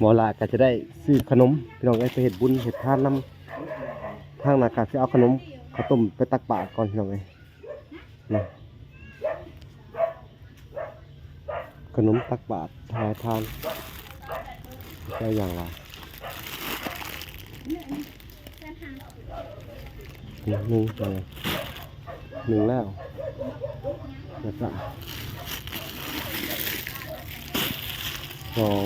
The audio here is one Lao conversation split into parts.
ໝໍຫຼ້າກໍຈະໄດ້ຊື້ຂະໜົມ ພີ່ນ້ອງເອີຍ ໄປເຮັດບຸນເຮັດທານນຳ. ທາງໜ້າກະຊິເອົາຂະໜົມ ເຂົ້າຕົ້ມໄປຕັກບາດກ່ອນ ພີ່ນ້ອງເອີຍ. ນະ ຂະໜົມຕັກບາດຖວາຍທານ ເອົາຢ່າງລະໜຶ່ງ ໜຶ່ງ ໜຶ່ງແລ້ວ ແລ້ວກະສອງ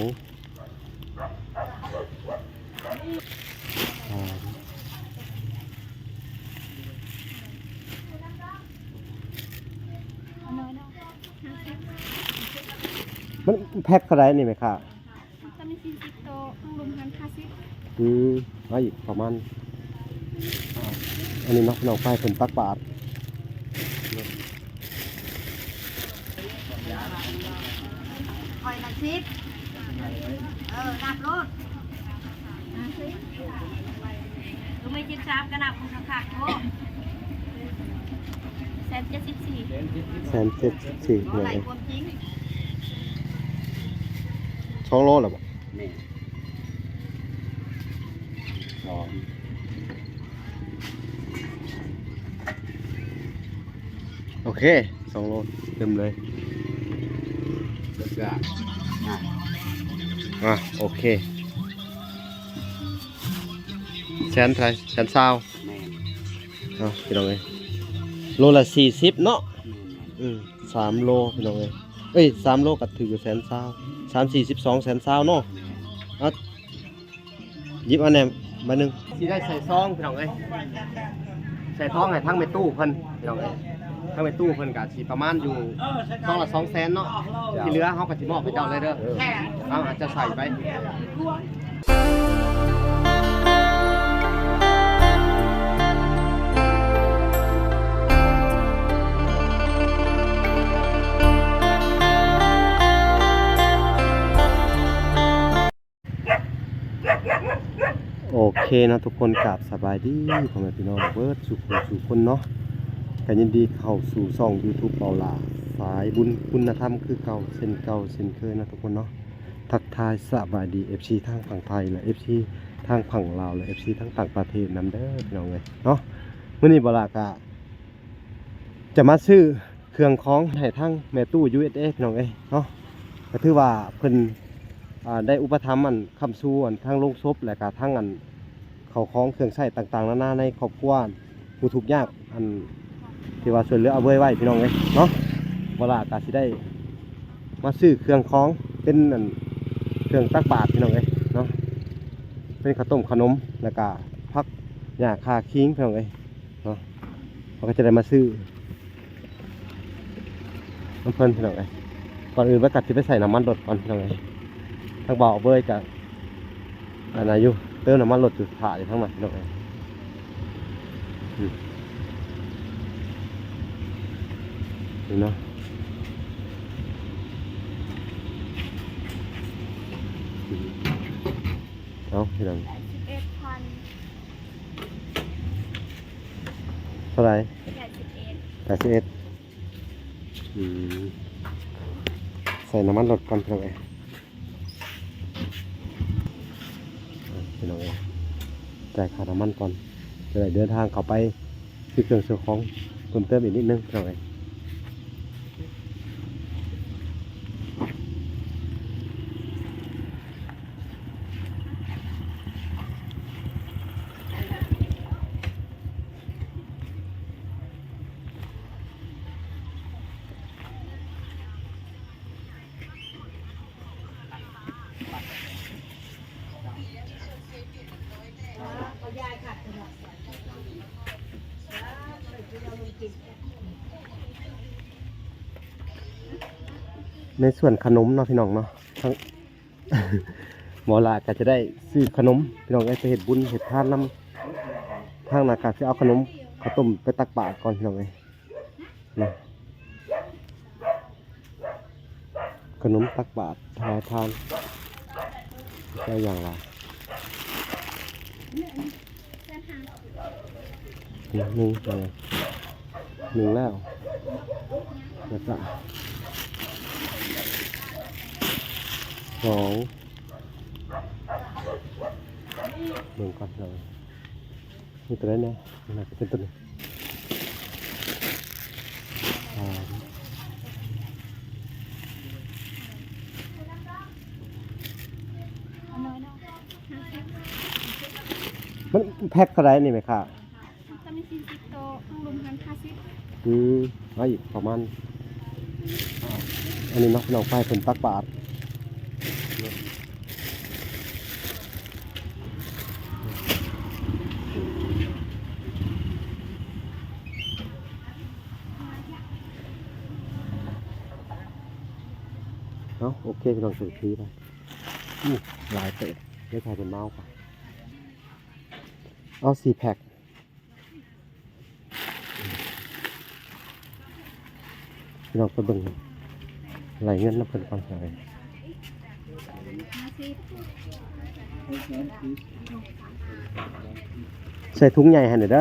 ສາມ ມັນແພັກເທົ່າໃດນີ້ແມ່ຄ້າ? ຕອນນີ້ສີ່ສິບໂຕ ທາງລຸ່ມຫັ້ນຫ້າສິບ. ອືມ ເອົາອີກປະມານ ອ່າ ອັນນີ້ເນາະ ພີ່ນ້ອງ ໄປເພິ່ນຕັກບາດ. ຂ້ອຍນະສິບ ເອີ ນັບໂລດ. ຄືມີສິບສາມກໍນັບມັນຄັກໆ ໂອ້ ແສນເຈັດສິບສີ່ ແສນເຈັດສິບສີ່ ບໍ່ໄດ້ຄວາມຈິງ. ສອງໂລແລ້ວບໍ່? ແມ່ນ ສອງ ໂອເຄ ສອງໂລ ເຕັມເລີຍ. ອ່າ ໂອເຄ ແສນເທົ່າໃດ? ແສນຊາວ. ແມ່ນ ເນາະ ພີ່ນ້ອງເອີຍ ໂລລະສີ່ສິບເນາະ. ແມ່ນໆ ອືມ ສາມໂລ ພີ່ນ້ອງເອີຍ ເອີຍ ສາມໂລກໍຖືກຢູ່ແສນຊາວ ສາມສີ່ສິບສອງ ແສນຊາວເນາະ. ແມ່ນ ເອົາ ຫຍິບເອົາແດ່ໃບໜຶ່ງ ຊິໄດ້ໃສ່ຊອງ ພີ່ນ້ອງເອີຍ ໃສ່ຊອງໃຫ້ທາງແມ່ຕູ້ເພິ່ນ ພີ່ນ້ອງເອີຍ ທາງແມ່ຕູ້ເພິ່ນກໍຊິປະມານຢູ່ຊອງລະສອງແສນເນາະ. ທີ່ເຫຼືອເຮົາກໍຊິມອບໃຫ້ເຈົ້າເລີຍເດີ. ເອີ ເອົາ ອາດຈະໃສ່ໄປ. ໂອເຄເນາະທຸກຄົນ ກາບສະບາຍດີພໍ່ແມ່ພີ່ນ້ອງເບິດສູ່ຜູ້ສູ່ຄົນເນາະ. ກໍຍິນດີເຂົ້າສູ່ຊ່ອງຢູທູບເບົາຫຼ້າ ສາຍບຸນຄຸນນະທຳຄືເກົ່າ ເຊັ່ນເກົ່າເຊັ່ນເຄີຍເນາະທຸກຄົນເນາະ. ທັກທາຍສະບາຍດີເອັຟຊີທາງຝັ່ງໄທ ແລະ ເອັຟຊີທາງຝັ່ງລາວ ແລະ ເອັຟຊີທາງຕ່າງປະເທດນຳເດີພີ່ນ້ອງເອີຍເນາະ. ມື້ນີ້ເບົາຫຼ້າກະຈະມາຊື້ ເຄື່ອງຂອງໃຫ້ທາງແມ່ຕູ້ ຢູເອັສເອ ພີ່ນ້ອງເອີຍເນາະ. ກໍຖືວ່າເພິ່ນ ອ່າ ໄດ້ອຸປະຖຳອັນຄ້ຳຊູອັນທາງໂລງສົບ ແລະກະທັງອັນເຂົ້າຂອງເຄື່ອງໃຊ້ຕ່າງໆນານາໃນຄອບຄົວ ຜູ້ທຸກຍາກ ອັນທີ່ວ່າຊ່ວຍເຫຼືອອາເບີຍໄວ້ ພີ່ນ້ອງເອີຍເນາະ. ເວລາກໍຊິໄດ້ມາຊື້ເຄື່ອງຂອງເປັນອັນເຄື່ອງຕັກບາດ ພີ່ນ້ອງເອີຍເນາະ ເປັນເຂົ້າຕົ້ມເຂົ້າໜົມ ແລະກະຜັກຫຍ້າຂ່າຂີງ ພີ່ນ້ອງເອີຍ ເນາະ. ເຮົາກໍຈະໄດ້ມາຊື້ນຳເພິ່ນ ພີ່ນ້ອງເອີຍ. ກ່ອນອື່ນເບິດກໍຊິໄປໃສ່ນ້ຳມັນລົດກ່ອນ ພີ່ນ້ອງເອີຍ. ທາງບ່າວເບີຍກໍອັນນັ້ນຢູ່ ເຕີມນ້ຳມັນລົດຢູ່ ຖ້າຢູ່ທາງນັ້ນ ພີ່ນ້ອງເອີຍ. ອືມ ນີ້ເນາະ ເອົາ ພີ່ນ້ອງ ສິບເອັດພັນ ເທົ່າໃດ? ແປດສິບເອັດ ແປດສິບເອັດ. ອືມ ໃສ່ນ້ຳມັນລົດກ່ອນ ພີ່ນ້ອງເອີຍ. ອ່າ ພີ່ນ້ອງເອີຍ ຈ່າຍຄ່ານ້ຳມັນກ່ອນ ຈະໄດ້ເດີນທາງເຂົ້າໄປຊື້ເຄື່ອງຊື້ຂອງເພີ່ມເຕີມອີກນິດໜຶ່ງ ພີ່ນ້ອງເອີຍ. ໃນສ່ວນຂະໜົມເນາະ ພີ່ນ້ອງເນາະ ທາງ ໝໍຫຼ້າກໍຈະໄດ້ຊື້ຂະໜົມ ພີ່ນ້ອງເອີຍ ໄປເຮັດບຸນເຮັດທານນຳ. ທາງໜ້າກະຊິເອົາຂະໜົມເຂົ້າຕົ້ມໄປຕັກບາດກ່ອນ ພີ່ນ້ອງເອີຍ ນະ. ຂະໜົມຕັກບາດຖວາຍທານ ຫຼາຍຢ່າງຫຼາຍ. ໜຶ່ງ ໜຶ່ງແລ້ວ ແລ້ວກະສອງ ເບິ່ງກ່ອນເນາະ ມີຕົວໃດແດ່? ໜ້າຈະເປັນຕົວນີ້ ສາມ ມັນແພັກເທົ່າໃດນີ້ແມ່ຄ້າ? ຈະມີສີ່ສິບໂຕ ທາງລຸ່ມຫັ້ນຫ້າສິບ. ອືມ ເອົາອີກປະມານ ອັນນີ້ເນາະ ພີ່ນ້ອງ ໄປເພິ່ນຕັກບາດ. ເອົາ ໂອເຄ ພີ່ນ້ອງ ຖືໄປ. ອື ຫຼາຍເຕີບ ໄດ້ຖ່າຍເປັນເມົາກ່ອນ. ເອົາ ສີ່ແພັກ. ພີ່ນ້ອງໄປເບິ່ງໄລ່ເງິນນຳເພິ່ນກ່ອນ. ໃສ່ຖົງໃຫຍ່ໃຫ້ແດ່ເດີ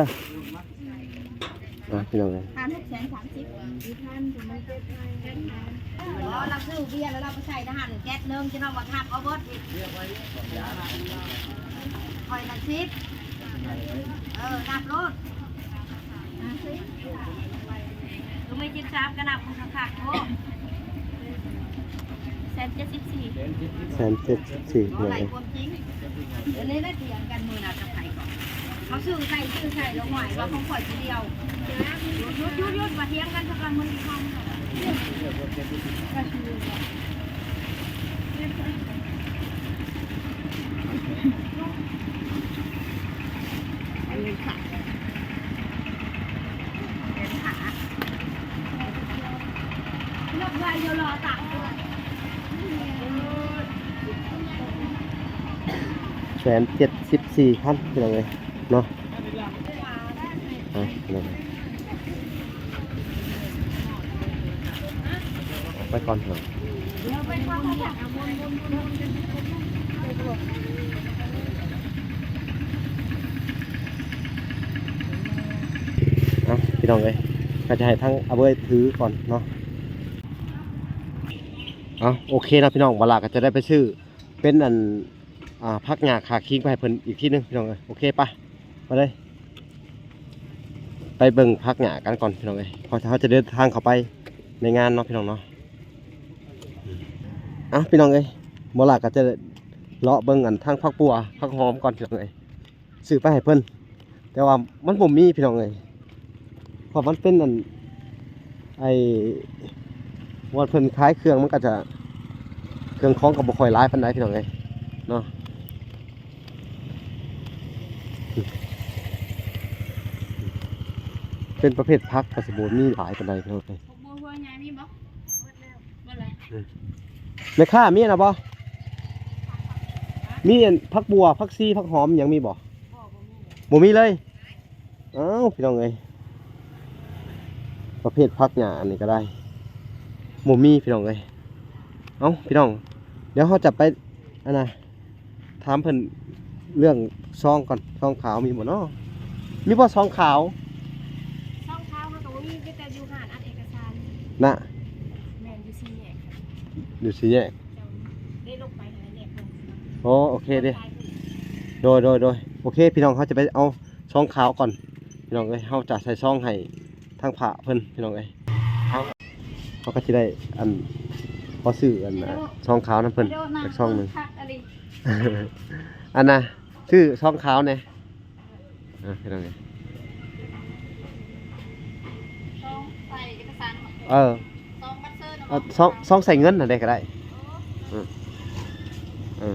ພີ່ນ້ອງເອີຍ. ພັນຫົກແສນສາມສິບ. ອໍ ລາວຊື້ເບຍແລ້ວລາວໄປໃສ່ທະຫານແກັດໜຶ່ງ ຈະນ້ອຍວ່າທັບເອົາເບິດ. ຂ້ອຍນະສິບ ເອີ ນັບໂລດ. ຄືມີສິບສາມກໍນັບມັນຄັກໆໂລດ. ແສນເຈັດສິບສີ່. ແສນເຈັດສິບສີ່ ບໍ່ໄດ້ຄວາມຈິງ. ອັນນີ້ລະຖຽງກັນມື້ນະກັບໃຜກ່ອນ ເຂົາຊື້ໃສ່ຊື້ໃສ່ລະຫ້ວຍວ່າຂອງຂ້ອຍຜູ້ດຽວ. ຢຸດໆໆ ວ່າຖຽງກັນຊະກ່ອນມື້ນີ້. ແສນເຈັດສິບສີ່ພັນ ພີ່ນ້ອງເອີຍເນາະ. ອ່ະ ພີ່ນ້ອງ ໄປກ່ອນເນາະ. ເອົາ ພີ່ນ້ອງເອີຍ ກໍຈະໃຫ້ທາງອາເບີຍຖືກ່ອນເນາະ. ເອົາ ໂອເຄເນາະ ພີ່ນ້ອງ ບ່າວຫຼ້າກໍຈະໄດ້ໄປຊື້ເປັນອັນ ອ່າ ຜັກຫຍ້າຂາຄີງໄປໃຫ້ເພິ່ນອີກທີໜຶ່ງ ພີ່ນ້ອງເອີຍ. ໂອເຄ ໄປ ໄປເລີຍ ໄປເບິ່ງຜັກຫຍ້າກັນກ່ອນ ພີ່ນ້ອງເອີຍ ເພາະເຮົາຈະເດີນທາງເຂົ້າໄປໃນງານເນາະ ພີ່ນ້ອງເນາະ. ອ່ະ ພີ່ນ້ອງເອີຍ ບ່າວຫຼ້າກໍຈະເລາະເບິ່ງອັນທັງຜັກບົ່ວ ຜັກຫອມກ່ອນ ພີ່ນ້ອງເອີຍ. ຊື້ໄປໃຫ້ເພິ່ນ ແຕ່ວ່າມັນບໍ່ມີ ພີ່ນ້ອງເອີຍ ເພາະມັນເປັນອັນ ໄອ້ ບ່ອນເພິ່ນຂາຍເຄື່ອງ ມັນກໍຈະ ເຄື່ອງຂອງກໍບໍ່ຄ່ອຍຫຼາຍປານໃດ ພີ່ນ້ອງເອີຍເນາະ. ເປັນປະເພດຜັກກໍຊິບໍ່ມີຫຼາຍປານໃດ ພີ່ນ້ອງເອີຍ. ຜັກບົວຫົວໃຫຍ່ມີບໍ່? ໝົດແລ້ວ. ແມ່ຄ້າມີອັນນະບໍ່? ມີອັນຜັກບົວ ຜັກຊີ ຜັກຫອມຫຍັງມີບໍ່? ບໍ່ ບໍ່ມີເລີຍ. ອ້າວ ພີ່ນ້ອງເອີຍ ປະເພດຜັກຫຍ້າອັນນີ້ກໍໄດ້ ບໍ່ມີ ພີ່ນ້ອງເອີຍ. ເອົ້າ ພີ່ນ້ອງ ດຽວເຮົາຈະໄປ ອັນນະ ຖາມເພິ່ນເລື່ອງຊອງກ່ອນ ຊອງຂາວມີບໍ່ເນາະ? ມີບໍ່ຊອງຂາວ? ຊອງຂາວເຮົາກໍບໍ່ມີ ມີແຕ່ຢູ່ຮ້ານອັດເອກະສານນະ. ແມ່ນ ຢູ່ສີ່ແຍກ ຢູ່ສີ່ແຍກ ເຈົ້າ ໄດ້ລົງໄປຫັ້ນແຫຼະ ແຍກເພິ່ນ. ອໍ ໂອເຄເດ້ ໂດຍ ໂດຍ ໂດຍ ໂອເຄ ພີ່ນ້ອງ ເຮົາຈະໄປເອົາຊອງຂາວກ່ອນ ພີ່ນ້ອງເອີຍ. ເຮົາຈະໃສ່ຊອງໃຫ້ທາງພະເພິ່ນ ພີ່ນ້ອງເອີຍ. ເຮົາກໍຊິໄດ້ອັນ ຂໍຊື້ອັນ ຊອງຂາວນຳເພິ່ນຈັກຊອງໜຶ່ງ. ອັນນະ ຊື້ຊອງຂາວແດ່. ອ່າ ພີ່ນ້ອງເອີຍ ຊອງໃສ່ເອກະສານ ເອີ ຊອງບັດເຊີນ ເອີ ຊອງ ຊອງໃສ່ເງິນຫັ້ນເດ້ກໍໄດ້. ເອີ ເອີ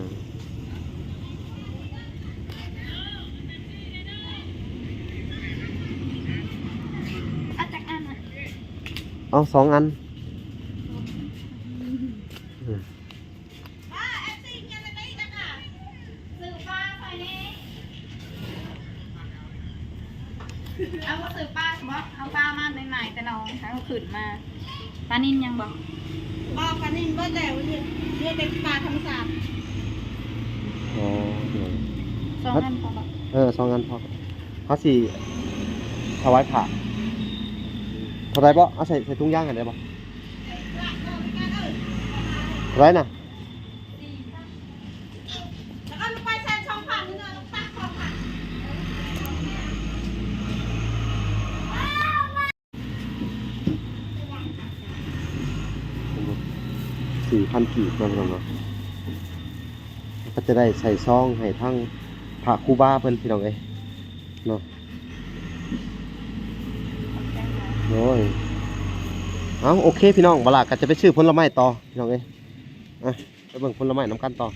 ເອົາຈັກອັນນະ? ເອົາສອງອັນ. ເອີ ປ້າ ເອັຟຊີ ເຮັດຈັ່ງໃດນະກະ ຊື້ປາໃສ່ແດ່. ເອົາ ບໍ່ຊື້ປາບໍ່? ເອົາປາມາໃໝ່ໆ ແຕ່ໜອງ ເອົາຂຶ້ນມາ. ປານິນຍັງບໍ່? ບໍ່ ປານິນເບິດແລ້ວ ເຫຼືອແຕ່ປາທຳມະຊາດ. ອໍ ສອງອັນພໍບໍ່? ເອີ ສອງອັນພໍ. ເຮົາຊິຖວາຍພະເທົ່າໃດບໍ່? ເອົາໃສ່ ໃສ່ຖົງຢາງໃຫ້ໄດ້ບໍ່? ເທົ່າໃດນະ? ແລ້ວກໍໄປໃສ່ສອງພັນ ເງິນເອົາຕັງ ສີ່ພັນກີບເນາະ ພີ່ນ້ອງເນາະ. ກໍຈະໄດ້ໃສ່ຊອງໃຫ້ທາງພະຄູບາເພິ່ນ ພີ່ນ້ອງເອີຍເນາະ. ໂອ້ຍ ເອົ້າ ໂອເຄ ພີ່ນ້ອງ ບາລາກໍຈະໄປຊື້ຜົນລະໄມ້ຕໍ່ ພີ່ນ້ອງເອີຍ. ອ່ະ ໄປເບິ່ງຜົນລະໄມ້ນຳກັນຕໍ່.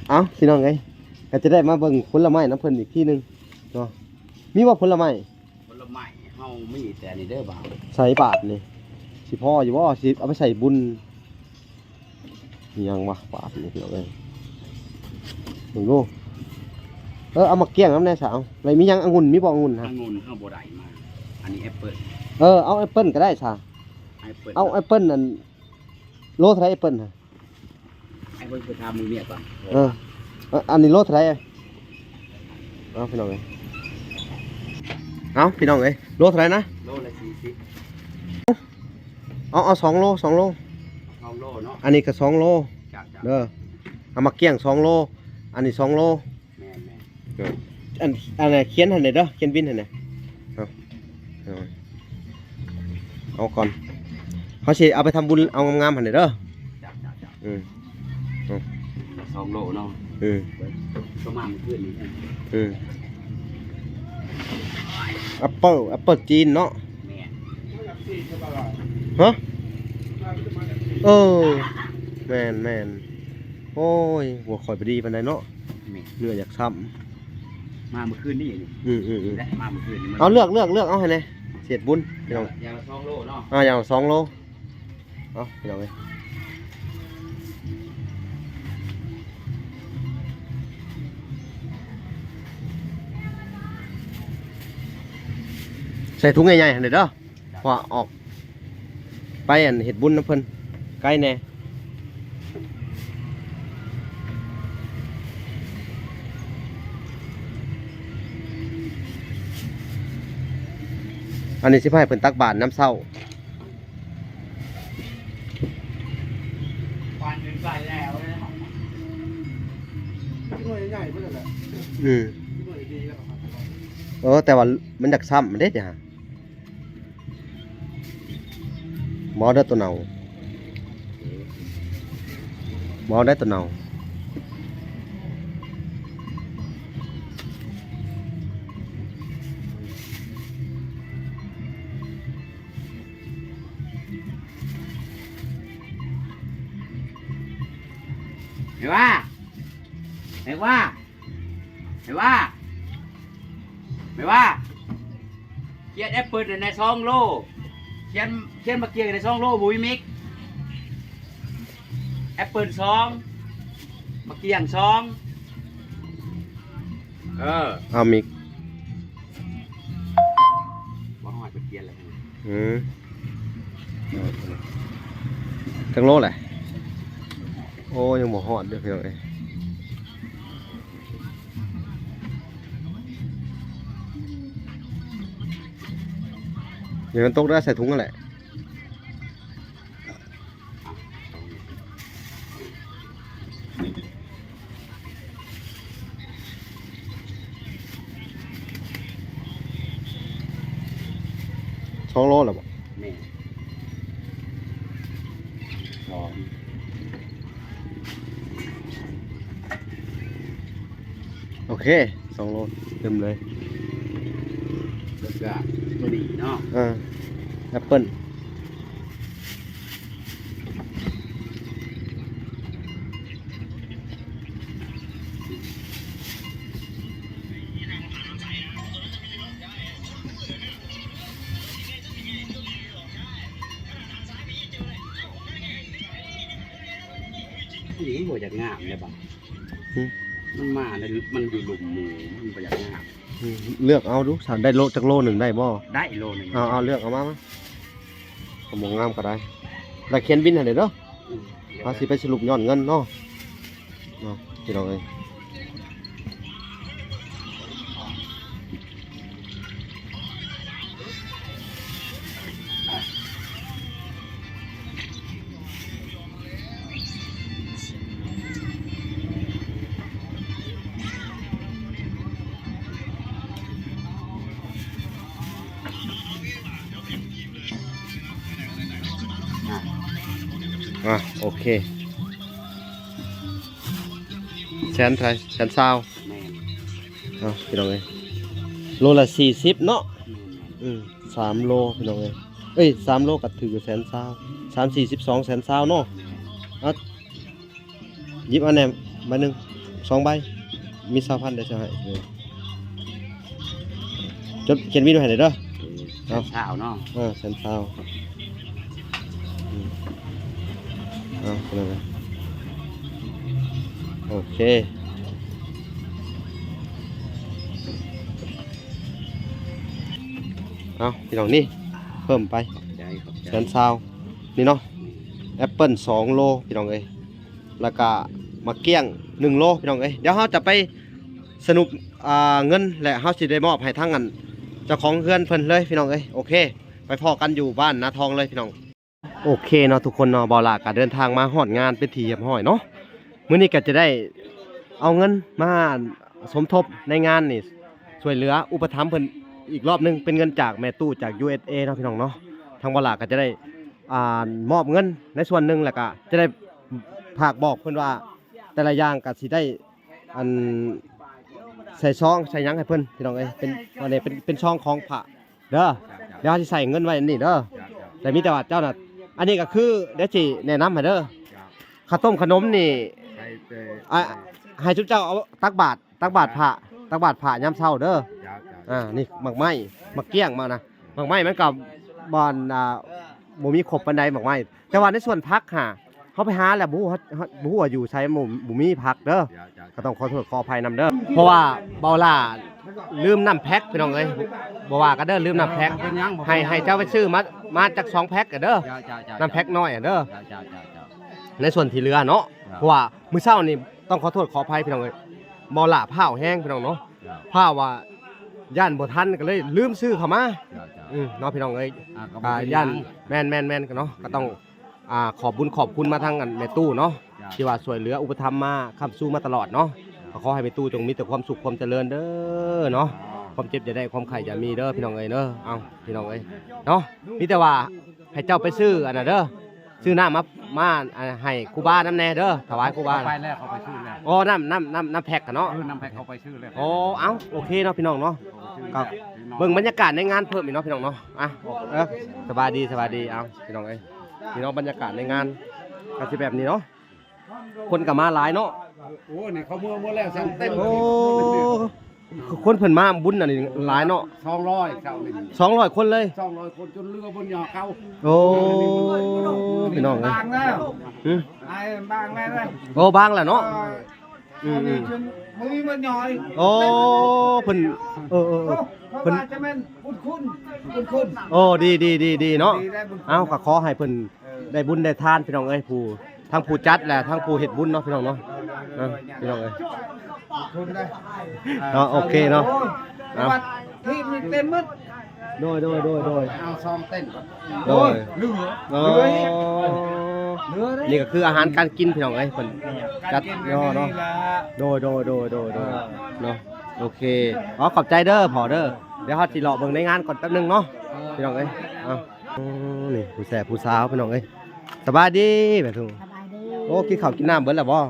ເອົ້າ ພີ່ນ້ອງເອີຍ ກໍຈະໄດ້ມາເບິ່ງຜົນລະໄມ້ນຳເພິ່ນອີກທີໜຶ່ງເນາະ. ມີບໍ່ຜົນລະໄມ້? ຜົນລະໄມ້ເຮົາມີແຕ່ນີ້ເດີບ່າວ. ໃສ່ບາດນີ້ ຊິພໍຢູ່ບໍ່? ຊິເອົາໄປໃສ່ບຸນອີ່ຫຍັງວະ ບາດນີ້ ພີ່ນ້ອງເອີຍ. ເບິ່ງດູ ເອີ ເອົາໝາກກ້ຽງນຳແດ່ສາວ. ແລ້ວມີຫຍັງ? ອະງຸ່ນ ມີບໍ່ອະງຸ່ນ? ອະງຸ່ນເຮົາບໍ່ໄດ້ມາ. ອັນນີ້ແອັບເປິ້ນ. ເອີ ເອົາແອັບເປິ້ນກໍໄດ້ສາ. ແອັບເປິ້ນ ເອົາແອັບເປິ້ນນັ້ນ ໂລເທົ່າໃດແອັບເປິ້ນ? ໃຫ້ເພິ່ນໄປຖາມມືເມຍກ່ອນ. ເອີ ອັນນີ້ໂລເທົ່າໃດ? ເອົາ ພີ່ນ້ອງເອີຍ ເອົາ ພີ່ນ້ອງເອີຍ ໂລເທົ່າໃດນະ? ໂລລະສີ່ສິບ. ເອົາ ເອົາສອງໂລ ສອງໂລ ສອງໂລເນາະ. ອັນນີ້ກໍສອງໂລ. ຈ້າໆ ເດີ ເອົາໝາກກ້ຽງສອງໂລ ອັນນີ້ສອງໂລ. ແມ່ນໆ ເອີ ອັນ ອັນນັ້ນຂຽນຫັ້ນແດ່ເດີ ຂຽນບິນຫັ້ນແດ່. ເອົາ ເອົາ ເອົາກ່ອນ ເຮົາຊິເອົາໄປທຳບຸນເອົາງາມໆຫັ້ນແດ່ເດີ. ຈ້າໆໆ ອືມ ເອົາ ສອງໂລເນາະ. ອືມ ກໍມາມື້ຄືນນີ້. ອືມ ແອັບເປິ້ນ ແອັບເປິ້ນຈີນເນາະ. ແມ່ນ ຮະ? ເອີ ແມ່ນໆ. ໂອ້ຍ ຫົວຂ້ອຍບໍ່ດີປານໃດເນາະ. ແມ່ນ ເນື້ອຢາກຊ້ຳ. ມາມື້ຄືນນີ້. ອືມໆໆ ແລະ ມາມື້ຄືນນີ້. ເອົາ ເລືອກ ເລືອກ ເລືອກເອົາໃຫ້ແດ່ ເສດບຸນ ພີ່ນ້ອງ. ຢ່າງລະສອງໂລເນາະ. ອ່າ ຢ່າງລະສອງໂລ. ເອົາ ພີ່ນ້ອງເອີຍ ໃສ່ຖົງໃຫຍ່ໆຫັ້ນເດີ ເພາະວ່າອອກ ໄປອັນເຮັດບຸນນຳເພິ່ນໄກແດ່. ອັນນີ້ຊິພາເພິ່ນຕັກບາດຍາມເຊົ້າ. ຄວັນເປັນໄຟແລ້ວເນາະ. ໜ່ວຍໃຫຍ່ເບິດແຫຼະ. ອືມ ໜ່ວຍດີແລ້ວ. ເອີ ແຕ່ວ່າມັນຢາກຊ້ຳເດ້ ເດ ບໍ່ເດີ ໂຕເນົ່າ ບໍ່ໄດ້ ໂຕເນົ່າ. ແມ່ວ່າ ແມ່ວ່າ ແມ່ວ່າ ແມ່ວ່າ ຂຽນແອັບເປິ້ນໃນສອງໂລ ຂຽນ ຂຽນໝາກກ້ຽງໃນສອງໂລ ບໍ່ມີມິກ. ແອັບເປິ້ນສອງ ໝາກກ້ຽງສອງ. ເອີ ເອົາມິກ ບໍ່ຮອດໄປຂຽນແລ້ວ. ອືມ ຈັກໂລແຫຼະ? ໂອ້ ຍັງບໍ່ຮອດເດີ ພີ່ນ້ອງເອີຍ. ຢ່າໃຫ້ມັນຕົກເດີ ໃສ່ຖົງຫັ້ນແຫຼະ. ສອງໂລແລ້ວບໍ່? ແມ່ນ ສອງ. ໂອເຄ ສອງໂລ ເຕັມເລີຍ. ແລ້ວກະໂຕນີ້ເນາະ ເອີ ແອັບເປິ້ນ. ນີ້ບໍ່ຢາກງາມເດ້ບັດ. ຫຶ ມັນມາໃນ ມັນຢູ່ລຸ່ມໝູ່ ມັນບໍ່ຢາກງາມ. ຫຶ ເລືອກເອົາດູ ຖ້າໄດ້ໂລ ຈັກໂລໜຶ່ງໄດ້ບໍ່? ໄດ້ໂລໜຶ່ງ. ເອົາ ເອົາ ເລືອກເອົາມາ ມາ ກໍບໍ່ງາມກໍໄດ້. ແລ້ວຂຽນບິນໃຫ້ແດ່ເດີ. ອືມ ເຮົາຊິໄປສະຫຼຸບຍອດເງິນເນາະ. ເນາະ ພີ່ນ້ອງເອີຍ. ອ່ະ ອ່ະ ໂອເຄ ແສນເທົ່າໃດ? ແສນຊາວ. ແມ່ນ. ເອົາ ພີ່ນ້ອງເອີຍ ໂລລະສີ່ສິບເນາະ. ແມ່ນໆ. ອືມ ສາມໂລ ພີ່ນ້ອງເອີຍ ເອີຍ ສາມໂລກໍຖືກຢູ່ແສນຊາວ ສາມສີ່ສິບສອງ ແສນຊາວເນາະ. ແມ່ນ. ເອົາ ຫຍິບເອົາແດ່ໃບໜຶ່ງ ສອງໃບ ມີຊາວພັນ ດຽວຊິໃຫ້ ເອີ ຈົດ ຂຽນບິນໄວ້ໃຫ້ເດີ. ເອີ ເອົາ ແສນຊາວເນາະ. ເອີ ແສນຊາວ. ອືມ ເອົາ ໂອເຄ ເອົາ ພີ່ນ້ອງ ນີ້ເພີ່ມໄປ ຂອບໃຈ ຂອບໃຈ ແສນຊາວ ນີ້ເນາະ. ແອັບເປິນສອງໂລ ພີ່ນ້ອງເອີຍ ແລ້ວກະໝາກກ້ຽງໜຶ່ງໂລ ພີ່ນ້ອງເອີຍ. ດຽວເຮົາຈະໄປສະຫຼຸບ ອ່າ ເງິນ ແລະ ເຮົາຊິໄດ້ມອບໃຫ້ທາງ ອັນ ເຈົ້າຂອງເຮືອນເພິ່ນເລີຍ ພີ່ນ້ອງເອີຍ. ໂອເຄ ໄປພໍ້ກັນຢູ່ບ້ານນາທອງເລີຍ ພີ່ນ້ອງ. ໂອເຄເນາະ ທຸກຄົນເນາະ ບ່າວຫຼ້າກໍເດີນທາງມາຮອດງານເປັນທີ່ຮຽບຮ້ອຍເນາະ. ມື້ນີ້ກໍຈະໄດ້ເອົາເງິນມາສົມທົບໃນງານນີ້ ຊ່ວຍເຫຼືອອຸປະຖຳເພິ່ນອີກລອບໜຶ່ງ ເປັນເງິນຈາກແມ່ຕູ້ຈາກ ຢູເອສເອ ເນາະ ພີ່ນ້ອງເນາະ. ທາງບ່າວຫຼ້າກໍຈະໄດ້ ອ່າ ມອບເງິນໃນສ່ວນໜຶ່ງ ແລ້ວກໍຈະໄດ້ຝາກບອກເພິ່ນວ່າ ແຕ່ລະຢ່າງກໍຊິໄດ້ ອັນ ໃສ່ຊອງໃສ່ຫຍັງໃຫ້ເພິ່ນ ພີ່ນ້ອງເອີຍ. ເປັນ ອັນນີ້ເປັນ ເປັນຊອງຂອງພະເດີ. ເຈົ້າ ເຈົ້າ ດຽວເຮົາຊິໃສ່ເງິນໄວ້ອັນນີ້ເດີ. ເຈົ້າ ເຈົ້າ ແຕ່ມີແຕ່ວ່າເຈົ້ານະ ອັນນີ້ກໍຄື ດຽວຊິແນະນຳໃຫ້ເດີ. ເຈົ້າ ເຂົ້າຕົ້ມຂະໜົມນີ້ ໃຫ້ແຕ່ ອ່າ ໃຫ້ຊຸມເຈົ້າເອົາຕັກບາດ ຕັກບາດພະ ຕັກບາດພະຍາມເຊົ້າເດີ. ເຈົ້າ ເຈົ້າ ອ່າ ນີ້ໝາກໄມ້ ໝາກກ້ຽງມານະ ໝາກໄມ້ມັນກໍບໍ່ ອ່າ ບໍ່ມີຄົບປານໃດໝາກໄມ້. ແຕ່ວ່າໃນສວນຜັກຫາ ເຮົາໄປຫາແລ້ວບໍ່ຮູ້ ເຮົາ ເຮົາບໍ່ຮູ້ວ່າຢູ່ໃສ ບໍ່ ບໍ່ມີຜັກເດີ. ເຈົ້າ ເຈົ້າ ກໍຕ້ອງຂໍໂທດຂໍອະໄພນຳເດີ ເພາະວ່າບ່າວຫຼ້າລືມນ້ຳແພັກ ພີ່ນ້ອງເອີຍ. ບໍ່ວ່າກັນເດີ ລືມນ້ຳແພັກ ເອີ ບໍ່ເປັນຫຍັງ ບໍ່ເປັນຫຍັງ ໃຫ້ ໃຫ້ເຈົ້າໄປຊື້ມາ ມາຈັກສອງແພັກເດີ. ເຈົ້າ ເຈົ້າ ເຈົ້າ ນ້ຳແພັກນ້ອຍເດີ. ເຈົ້າ ເຈົ້າ ເຈົ້າ ໃນສ່ວນທີ່ເຫຼືອເນາະ. ເຈົ້າ ເພາະວ່າມື້ເຊົ້ານີ້ຕ້ອງຂໍໂທດຂໍອະໄພ ພີ່ນ້ອງເອີຍ ບ່າວຫຼ້າພ້າວແຮງ ພີ່ນ້ອງເນາະ. ເຈົ້າ ພ້າວວ່າຢ້ານບໍ່ທັນ ກໍເລີຍລືມຊື້ເຂົ້າມາ. ເຈົ້າ ເຈົ້າ ອືມ ເນາະ ພີ່ນ້ອງເອີຍ. ອ່າ ກໍບໍ່ເປັນຫຍັງ ແມ່ນໆໆ ເນາະ ກໍຕ້ອງ ອ່າ ຂອບບຸນຂອບຄຸນມາທາງ ອັນ ແມ່ຕູ້ເນາະ. ເຈົ້າ ທີ່ວ່າຊ່ວຍເຫຼືອອຸປະຖຳມາຄ້ຳຊູມາຕະຫຼອດເນາະ. ເຈົ້າ ກໍຂໍໃຫ້ແມ່ຕູ້ຈົ່ງມີແຕ່ຄວາມສຸກຄວາມຈະເລີນເດີເນາະ. ເຈົ້າ ຄວາມເຈັບຢ່າໄດ້ ຄວາມໄຂ້ຢ່າມີເດີ ພີ່ນ້ອງເອີຍເດີ. ເອົາ ພີ່ນ້ອງເອີຍເນາະ ມີແຕ່ວ່າໃຫ້ເຈົ້າໄປຊື້ອັນນັ້ນເດີ ຊື້ນ້ຳມາ ມາ ອ່າ ໃຫ້ຄູບານຳແດ່ເດີ ຖວາຍຄູບາ. ເຂົາໄປແລ້ວ ເຂົາໄປຊື້ແລ້ວ. ອໍ ນ້ຳ ນ້ຳ ນ້ຳ ນ້ຳແພັກກະເນາະ. ເອີ ນ້ຳແພັກເຂົາໄປຊື້ແລ້ວ. ອໍ ເອົ້າ ໂອເຄເນາະ ພີ່ນ້ອງເນາະ. ເຂົາໄປຊື້ແລ້ວ ກໍເບິ່ງບັນຍາກາດໃນງານເພີ່ມອີກເນາະ ພີ່ນ້ອງເນາະ. ອ່ະ ເອີ ສະບາຍດີ ສະບາຍດີ. ເອົ້າ ພີ່ນ້ອງເອີຍ ນີ້ເນາະ ບັນຍາກາດໃນງານກໍຊິແບບນີ້ເນາະ. ຄົນກໍມາຫຼາຍເນາະ. ໂອ້ ນີ້ເຂົາເມືອໝົດແລ້ວ ຊັ້ນເຕັມ. ໂອ້ ຄົນເພິ່ນມາບຸນອັນນີ້ຫຼາຍເນາະ. ສອງຮ້ອຍ ເຈົ້ານີ້ ສອງຮ້ອຍຄົນເລີຍ. ສອງຮ້ອຍຄົນ ຈົນເຫຼືອບົນຍອດເຂົາ. ໂອ້ ພີ່ນ້ອງເອີຍ ບາງແລ້ວ. ຫຶ ອ້າຍ ບາງແລ້ວ. ໂອ້ ບາງແລ້ວເນາະ. ເອີ ອືມໆ ອັນນີ້ຈົນບໍ່ມີເງິນຍ້ອຍ. ໂອ້ ເພິ່ນ ເອີໆໆ ເພິ່ນວ່າຈະແມ່ນບຸນຄຸນ ບຸນຄຸນ. ໂອ້ ດີໆໆໆເນາະ. ເອົ້າ ກໍຂໍໃຫ້ເພິ່ນ ເອີ ໄດ້ບຸນໄດ້ທານ ພີ່ນ້ອງເອີຍ ຜູ້ ທັງຜູ້ຈັດ ແລະ ທັງຜູ້ເຮັດບຸນເນາະ ພີ່ນ້ອງເນາະ. ເອີ ເອີ ພີ່ນ້ອງເອີຍ ເນາະ. ໂອເຄເນາະ. ເອົ້າ ທີມນີ້ເຕັມໝົດ. ໂດຍໆໆໆ ເອົາສອງເຕັນ. ໂດຍ ເຫຼືອ ເຫຼືອອີກ ເຫຼືອເດ້. ນີ້ກໍຄືອາຫານການກິນ ພີ່ນ້ອງເອີຍ ເພິ່ນຈັດເນາະ. ໂດຍໆໆໆເນາະ. ໂອເຄ ຂໍຂອບໃຈເດີພໍ່ເດີ. ດຽວເຮົາຊິເລາະເບິ່ງໃນງານກ່ອນແປັບໜຶ່ງເນາະ ພີ່ນ້ອງເອີຍ. ເອົ້າ ນີ້ຜູ້ແຊບຜູ້ສາວ ພີ່ນ້ອງເອີຍ. ສະບາຍດີແມ່ທຸງ. ສະບາຍດີ. ໂອ້ ກິນເຂົ້າກິນນ້ຳເບິດແລ້ວບໍ່?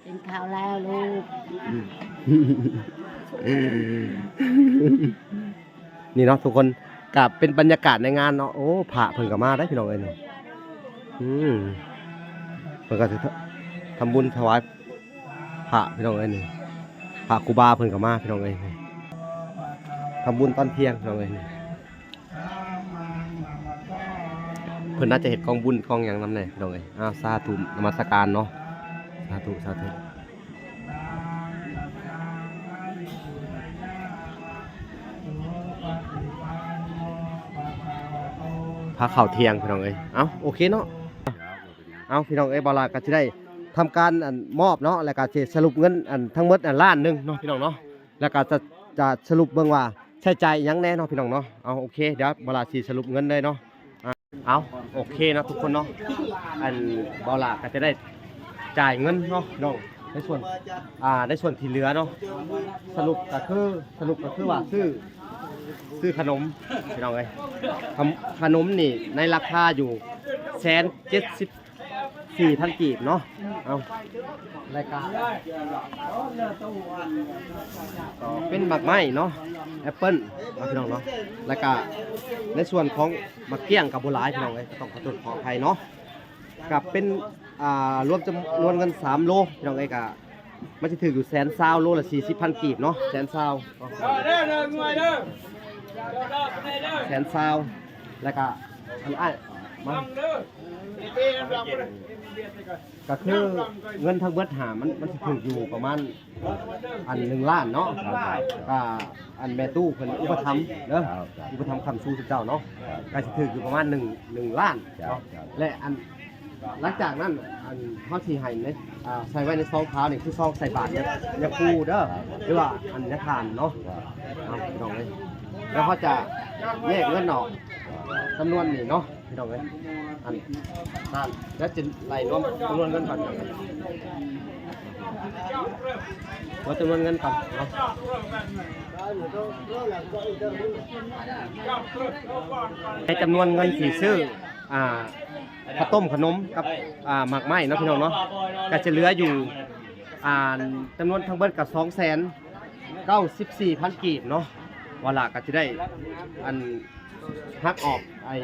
ກິນເຂົ້າແລ້ວລູກ. ນີ້ເນາະທຸກຄົນ ກະເປັນບັນຍາກາດໃນງານເນາະ. ໂອ້ ພະເພິ່ນກໍມາໄດ໋ ພີ່ນ້ອງເອີຍນີ້. ອືມ ເພິ່ນກໍຊິທຳບຸນຖວາຍພະ ພີ່ນ້ອງເອີຍນີ້. ພະຄູບາເພິ່ນກໍມາ ພີ່ນ້ອງເອີຍນີ້. ທຳບຸນຕອນທ່ຽງ ພີ່ນ້ອງເອີຍນີ້. ເພິ່ນໜ້າຈະເຮັດກອງບຸນກອງຫຍັງນຳແດ່ ພີ່ນ້ອງເອີຍ. ອ້າວ ສາທຸ ນະມັດສະການເນາະ. ສາທຸ ສາທຸ. ພາເຂົ້າທ່ຽງ ພີ່ນ້ອງເອີຍ. ເອົ້າ ໂອເຄເນາະ. ເອົ້າ ພີ່ນ້ອງເອີຍ ບ່າວຫຼ້າກໍຊິໄດ້ທຳການ ອັນ ມອບເນາະ ແລ້ວກໍຊິສະຫຼຸບເງິນ ອັນ ທັງໝົດ ອັນ ລ້ານໜຶ່ງເນາະ ພີ່ນ້ອງເນາະ. ແລ້ວກໍຈະ ຈະສະຫຼຸບເບິ່ງວ່າ ໃຊ້ຈ່າຍອີ່ຫຍັງແດ່ເນາະ ພີ່ນ້ອງເນາະ. ເອົາ ໂອເຄ ດຽວບ່າວຫຼ້າຊິສະຫຼຸບເງິນເລີຍເນາະ. ອ່າ ເອົາ ໂອເຄເນາະທຸກຄົນເນາະ. ອັນ ບ່າວຫຼ້າກໍຈະໄດ້ຈ່າຍເງິນເນາະ ພີ່ນ້ອງ ໃນສ່ວນ ອ່າ ໃນສ່ວນທີ່ເຫຼືອເນາະ. ສະຫຼຸບກໍຄື ສະຫຼຸບກໍຄືວ່າຊື້ ຊື້ຂະໜົມ ພີ່ນ້ອງເອີຍ. ຂະ ຂະໜົມນີ້ໃນລາຄາຢູ່ແສນເຈັດສິບ ສີ່ພັນກີບເນາະ. ເອົາ ແລ້ວກະ ກໍເປັນໝາກໄມ້ເນາະ ແອັບເປິ້ນເນາະ ພີ່ນ້ອງເນາະ. ແລ້ວກະໃນສ່ວນຂອງໝາກກ້ຽງກໍບໍ່ຫຼາຍ ພີ່ນ້ອງເອີຍ ກໍຕ້ອງຂໍໂທດຂໍອະໄພເນາະ. ກໍເປັນ ອ່າ ລວມຈຳນວນເງິນສາມໂລ ພີ່ນ້ອງເອີຍ ກໍ ມັນຊິຖືກຢູ່ແສນຊາວ ໂລລະສີ່ສິບພັນກີບເນາະ ແສນຊາວ ແສນຊາວ. ແລ້ວກະອັນອ້າຍມາ ກໍຄືເງິນທັງເບິດຫາ ມັນ ມັນຊິຖືກຢູ່ປະມານອັນໜຶ່ງລ້ານເນາະ. ກໍອັນແມ່ຕູ້ເພິ່ນອຸປະຖຳເດີ ອຸປະຖຳຄ້ຳຊູເຈົ້າເນາະ ກໍຊິຖືກຢູ່ປະມານໜຶ່ງ ໜຶ່ງລ້ານເນາະ. ແລະອັນ ຫຼັງຈາກນັ້ນ ອັນ ເຮົາຊິໃຫ້ໃນ ອ່າ ໃສ່ໄວ້ໃນຊອງຂາວນີ້ ຄືຊອງໃສ່ບາດຍາ ຍາຄູເດີ ຫຼືວ່າອັນຍາທານເນາະ. ເອົາ ພີ່ນ້ອງເອີຍ ແລ້ວເຮົາຈະແຍກເງິນອອກຈຳນວນນີ້ເນາະ ພີ່ນ້ອງເອີຍ. ອັນ ທ່ານ ແລ້ວຈະໄລ່ລວມຈຳນວນເງິນກ່ອນ ວ່າຈຳນວນເງິນກ່ອນເນາະ ໃຫ້ຈຳນວນເງິນທີ່ຊື້ ອ່າ ເຂົ້າຕົ້ມຂະໜົມກັບ ອ່າ ໝາກໄມ້ເນາະ ພີ່ນ້ອງເນາະ ກໍຈະເຫຼືອຢູ່ ອ່າ ຈຳນວນທັງເບິດກໍສອງແສນເກົ້າສິບສີ່ພັນກີບເນາະ. ວ່າລະກໍຊິໄດ້ ອັນ ຫັກອອກໄອ້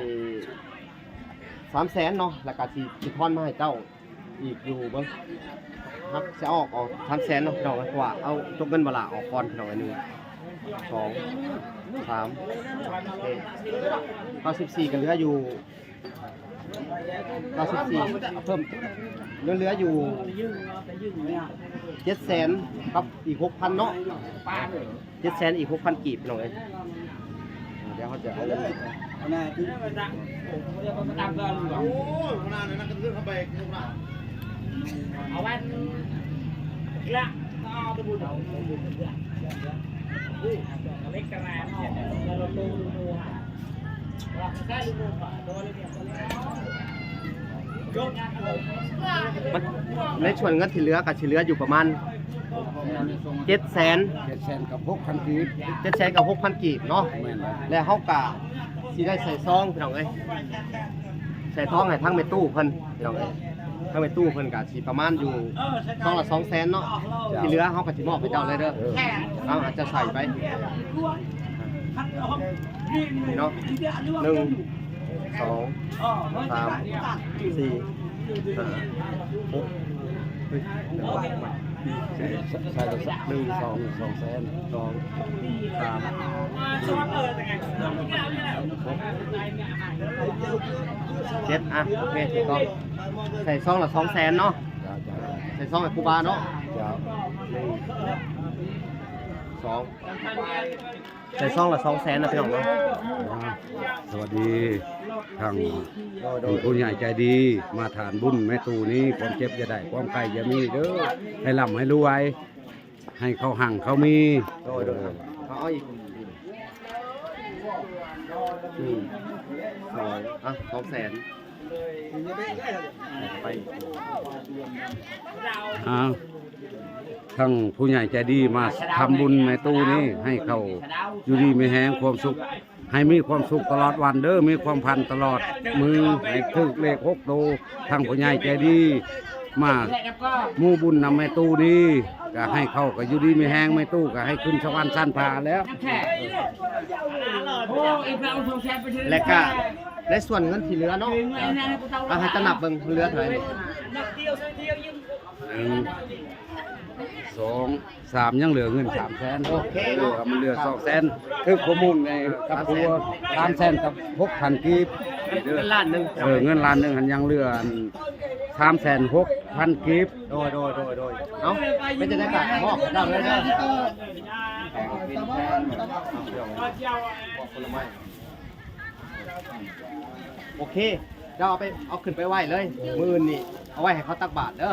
ສາມແສນເນາະ ແລ້ວກໍຊິ ຊິທອນມາໃຫ້ເຈົ້າອີກຢູ່ ເບິ່ງ ຫັກຊິອອກ ອອກສາມແສນເນາະ ພີ່ນ້ອງ. ເພາະວ່າເອົາຕົກເງິນວ່າລະອອກກ່ອນ ພີ່ນ້ອງ ອັນໜຶ່ງ ສອງ ສາມ ເອີ ເກົ້າສິບສີ່ ກໍເຫຼືອຢູ່ ເກົ້າສິບສີ່ ເພີ່ມ ເຫຼືອຢູ່ເຈັດແສນກັບອີກຫົກພັນເນາະ ເຈັດແສນອີກຫົກພັນກີບ ພີ່ນ້ອງເອີຍ. ດຽວເຮົາຈະເອົາ ມັນ ໃນສ່ວນເງິນທີ່ເຫຼືອກໍຊິເຫຼືອຢູ່ປະມານເຈັດແສນ ເຈັດແສນກັບຫົກພັນກີບ ເຈັດແສນກັບຫົກພັນກີບເນາະ. ແມ່ນແລ້ວ ແລະເຮົາກໍຊິໄດ້ໃສ່ຊອງ ພີ່ນ້ອງເອີຍ ໃສ່ຊອງໃຫ້ທາງແມ່ຕູ້ເພິ່ນ ພີ່ນ້ອງເອີຍ. ທາງແມ່ຕູ້ເພິ່ນກໍຊິປະມານຢູ່ຊອງລະສອງແສນເນາະ ທີ່ເຫຼືອເຮົາກໍຊິມອບໃຫ້ເຈົ້າເລີຍເດີ. ເອີ ເອົາ ອາດຈະໃສ່ໄປ ນີ້ເນາະ ໜຶ່ງ ສອງ ສາມ ສີ່ ຫ້າ ຫົກ ເຮີ້ຍ ໃສ່ ໃສ່ ໜຶ່ງ ສອງ ສອງແສນ ສອງ ສາມ ສີ່ ຫົກ ເຈັດ ອ່ະ ໂອເຄ ຖືກຕ້ອງ. ໃສ່ຊອງລະສອງແສນເນາະ ເຈົ້າ ເຈົ້າ ໃສ່ຊອງໃຫ້ຄູບາເນາະ ເຈົ້າ ໜຶ່ງ ສອງ ໃສ່ຊອງລະສອງແສນນະ ພີ່ນ້ອງເນາະ. ສະຫວັດດີ ທັງ ໂດຍ ໂດຍ ຜູ້ໃຫຍ່ໃຈດີ ມາທານບຸນແມ່ຕູ້ນີ້ ຄວາມເຈັບຢ່າໄດ້ ຄວາມໄຂ້ຢ່າມີເດີ ໃຫ້ລ່ຳໃຫ້ລວຍ ໃຫ້ເຂົາຮັ່ງເຂົາມີ. ໂດຍ ໂດຍ ເອົາ ເອົາອີກ ໜຶ່ງ ສອງ ອ່ະ ສອງແສນ ໄປ ອ້າວ ທັງຜູ້ໃຫຍ່ໃຈດີມາທຳບຸນແມ່ຕູ້ນີ້ ໃຫ້ເຂົາຢູ່ດີມີແຮງ ຄວາມສຸກ ໃຫ້ມີຄວາມສຸກຕະຫຼອດວັນເດີ ມີຄວາມພັນຕະຫຼອດມື້ ໃຫ້ຖືກເລກຫົກໂຕ. ທັງຜູ້ໃຫຍ່ໃຈດີມາໝູ່ບຸນນຳແມ່ຕູ້ນີ້ ກະໃຫ້ເຂົາກະຢູ່ດີມີແຮງ ແມ່ຕູ້ກະໃຫ້ຂຶ້ນສະຫວັນຊັ້ນຟ້າແລ້ວ. ແລະກະ ໃນສ່ວນເງິນທີ່ເຫຼືອເນາະ ເອົາໃຫ້ຕະໜັບເບິ່ງ ເຫຼືອເທົ່າໃດນີ້ ໜຶ່ງ ສອງ ສາມ ຍັງເຫຼືອເງິນສາມແສນ. ໂອເຄ ເອີ ມັນເຫຼືອສອງແສນ ຖືກຂໍ້ມູນໃນກັບຄົວ ສາມແສນກັບຫົກພັນກີບ ເງິນລ້ານໜຶ່ງ ເອີ ເງິນລ້ານໜຶ່ງຫັ້ນ ຍັງເຫຼືອອັນສາມແສນຫົກພັນກີບ. ໂດຍ ໂດຍ ໂດຍ ໂດຍ ເອົາ ເປັນຈັ່ງໃດກໍມອບໃຫ້ເຈົ້າເລີຍເດີ. ໂອເຄ ເຈົ້າເອົາໄປ ເອົາຂຶ້ນໄປໄຫວ້ເລີຍ ມື້ອື່ນນີ້ເອົາໄວ້ໃຫ້ເຂົາຕັກບາດເດີ.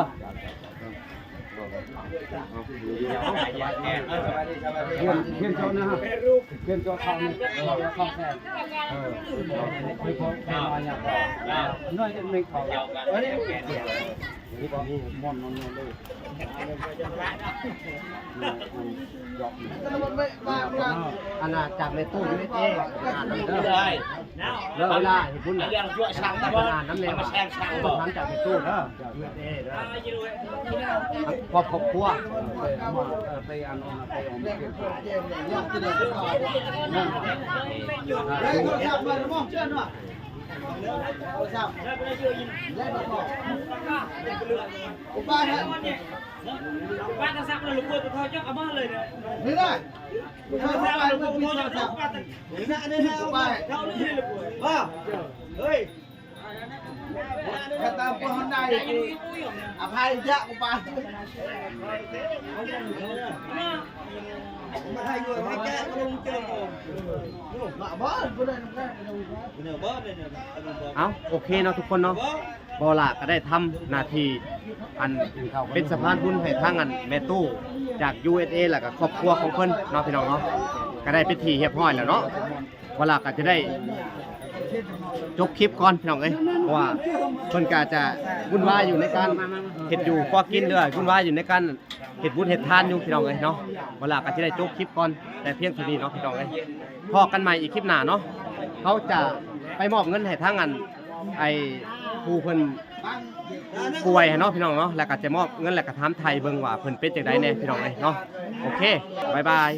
ຮຽນ ຮຽນໂຕນະ ຮຽນໂຕທາງ ເອີ ສອງແສນ ເອີ ໜ້ອຍໜຶ່ງເຂົາ ເອີ. ເຮັດອັນນີ້ມ່ອນນອນໆເລີຍ. ອັນນ່າ ຈາກແມ່ຕູ້ ຢູເອສເອ ໄປອ່ານນຳເດີ ເວລາເຮັດບຸນນະ ໃຫ້ເພິ່ນອ່ານນຳແດ່ວ່າ ເພິ່ນຖາມຈາກແມ່ຕູ້ເດີ ຢູເອສເອ ເດີ ຄອບ ຄອບຄົວ ເອີ ເອີ ໄປອ່ານ ໄປອອກມາ ເອົາ ໂອເຄເນາະທຸກຄົນເນາະ ບໍ່ຫຼ້າກໍໄດ້ທຳໜ້າທີ່ອັນເປັນສະພານບຸນໃຫ້ທາງອັນແມ່ຕູ້ຈາກຢູເອສເອ ແລ້ວກໍຄອບຄົວຂອງເພິ່ນເນາະ ພີ່ນ້ອງເນາະ ກໍໄດ້ເປັນທີ່ຮຽບຮ້ອຍແລ້ວເນາະ. ບໍ່ຫຼ້າກໍຈະໄດ້ຈົບຄລິບກ່ອນ ພີ່ນ້ອງເອີຍ ເພາະວ່າເພິ່ນກໍອາດຈະວຸ່ນວາຍຢູ່ໃນການເຮັດຢູ່ຄົວກິນ ຫຼືວ່າວຸ່ນວາຍຢູ່ໃນການເຮັດບຸນເຮັດທານຢູ່ ພີ່ນ້ອງເອີຍເນາະ. ບໍ່ຫຼ້າກໍຈະໄດ້ຈົບຄລິບກ່ອນແຕ່ພຽງເທົ່ານີ້ເນາະ ພີ່ນ້ອງເອີຍ. ພໍ້ກັນໃໝ່ອີກຄລິບໜ້າເນາະ ເຮົາຈະໄປມອບເງິນໃຫ້ທາງອັນ ໄອ້ຜູ້ເພິ່ນປ່ວຍຫັ້ນເນາະ ພີ່ນ້ອງເນາະ ແລ້ວກໍຈະມອບເງິນ ແລ້ວກໍຖາມໄຖ່ເບິ່ງວ່າເພິ່ນເປັນຈັ່ງໃດແດ່ ພີ່ນ້ອງເອີຍເນາະ. ໂອເຄ ບາຍບາຍ.